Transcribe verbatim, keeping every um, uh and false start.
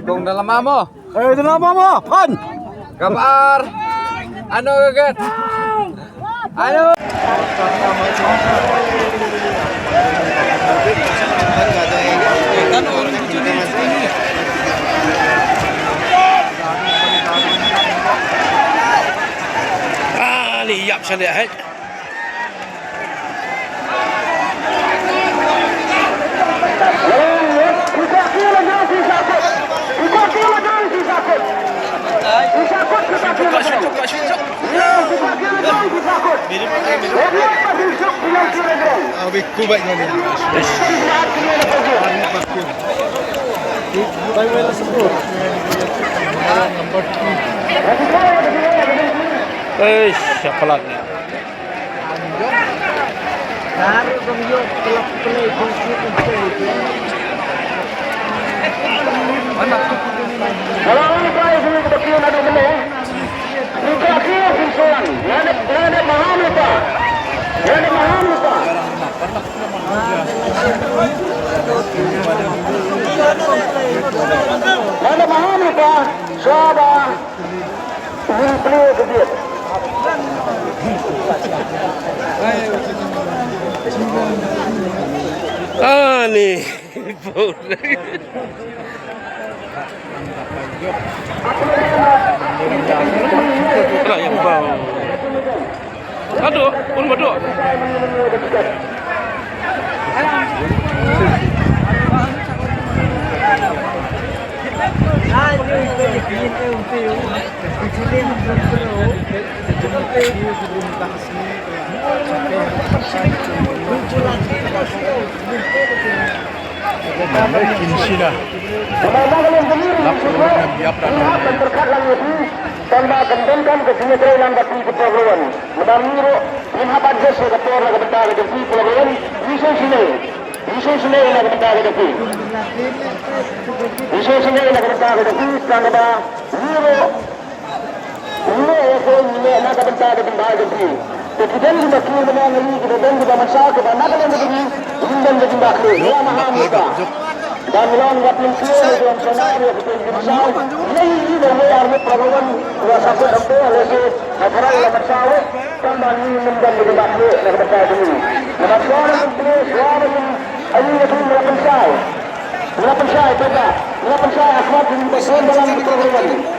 Kong dalam amo. Eh, dalam amo. Pan. Kabar. Ano gaget? Ano? Ah, ni yap sha liah, hai. Eish, sha palat. Mana Mahamuka, Shaba, Ani. Aduh, un baduk. Tang ba kan donkam ka jingïatreilang bad phi ka por ruh. Namar ngi ruh ngim hap adjust ïa ka por na ka bynta ka jong phi por ruh. Ngi sngewsynei. Ngi sngewsynei na ka bynta ka jong phi. Ngi sngewsynei na ka bynta ka jong phi tang ba ngi ruh Ngi ïa ka ngi na ka bynta ka jingbha jong phi. Te ki don kiba kiew mynne ngi ki don kiba mynsaw kiba na ka liang ka jong ngi. Ngim don ka jingbakla. Ïa Mahamuka. Dang long wat ngin kiew ïa ka jong sana ïa ka jong mynsaw. Ngi ngi don ïa arngut para wan. Ïa sa ka dang to ïa ka. Na para ïa mynsaw. Tang ba ngi ngim don ka jingbakla na ka bynta jong ngi. Na ka bynta jong ngi. Ïa ngi ïa ka jong mynsaw. Ngi la pynshai, teta. Ngi la pynshai, akhmat ngi ba sien balang ki program.